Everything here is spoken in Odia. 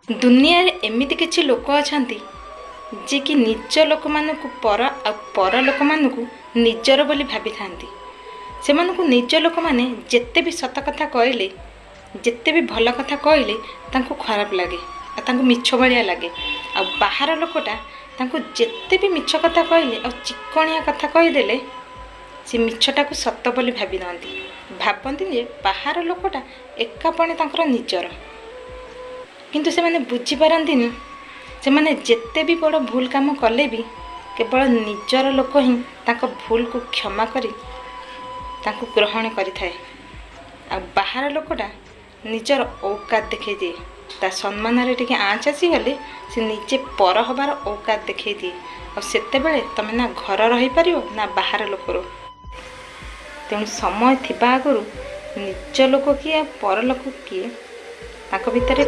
ଦୁନିଆରେ ଏମିତି କିଛି ଲୋକ ଅଛନ୍ତି, ଯିଏକି ନିଜ ଲୋକମାନଙ୍କୁ ପର ଆଉ ପର ଲୋକମାନଙ୍କୁ ନିଜର ବୋଲି ଭାବିଥାନ୍ତି। ସେମାନଙ୍କୁ ନିଜ ଲୋକମାନେ ଯେତେ ବି ସତ କଥା କହିଲେ, ଯେତେ ବି ଭଲ କଥା କହିଲେ, ତାଙ୍କୁ ଖରାପ ଲାଗେ ଆଉ ତାଙ୍କୁ ମିଛ ଭଳିଆ ଲାଗେ। ଆଉ ବାହାର ଲୋକଟା ତାଙ୍କୁ ଯେତେ ବି ମିଛ କଥା କହିଲେ ଆଉ ଚିକଣିଆ କଥା କହିଦେଲେ, ସେ ମିଛଟାକୁ ସତ ବୋଲି ଭାବି ନିଅନ୍ତି। ଭାବନ୍ତି ଯେ ବାହାର ଲୋକଟା ଏକାପଣେ ତାଙ୍କର ନିଜର। କିନ୍ତୁ ସେମାନେ ବୁଝିପାରନ୍ତିନି, ସେମାନେ ଯେତେ ବି ବଡ଼ ଭୁଲ କାମ କଲେ ବି କେବଳ ନିଜର ଲୋକ ହିଁ ତାଙ୍କ ଭୁଲକୁ କ୍ଷମା କରି ତାଙ୍କୁ ଗ୍ରହଣ କରିଥାଏ। ଆଉ ବାହାର ଲୋକଟା ନିଜର ଔକାତ ଦେଖେଇ ଦିଏ। ତା ସମ୍ମାନରେ ଟିକେ ଆଞ୍ଚ ଆସିଗଲେ ସେ ନିଜେ ପର ହେବାର ଔକାତ ଦେଖେଇ ଦିଏ। ଆଉ ସେତେବେଳେ ତମେ ନା ଘର ରହିପାରିବ ନା ବାହାର ଲୋକର। ତେଣୁ ସମୟ ଥିବା ଆଗରୁ ନିଜ ଲୋକ କିଏ ଆଉ ପର ଲୋକ କିଏ, ତାଙ୍କ ଭିତରେ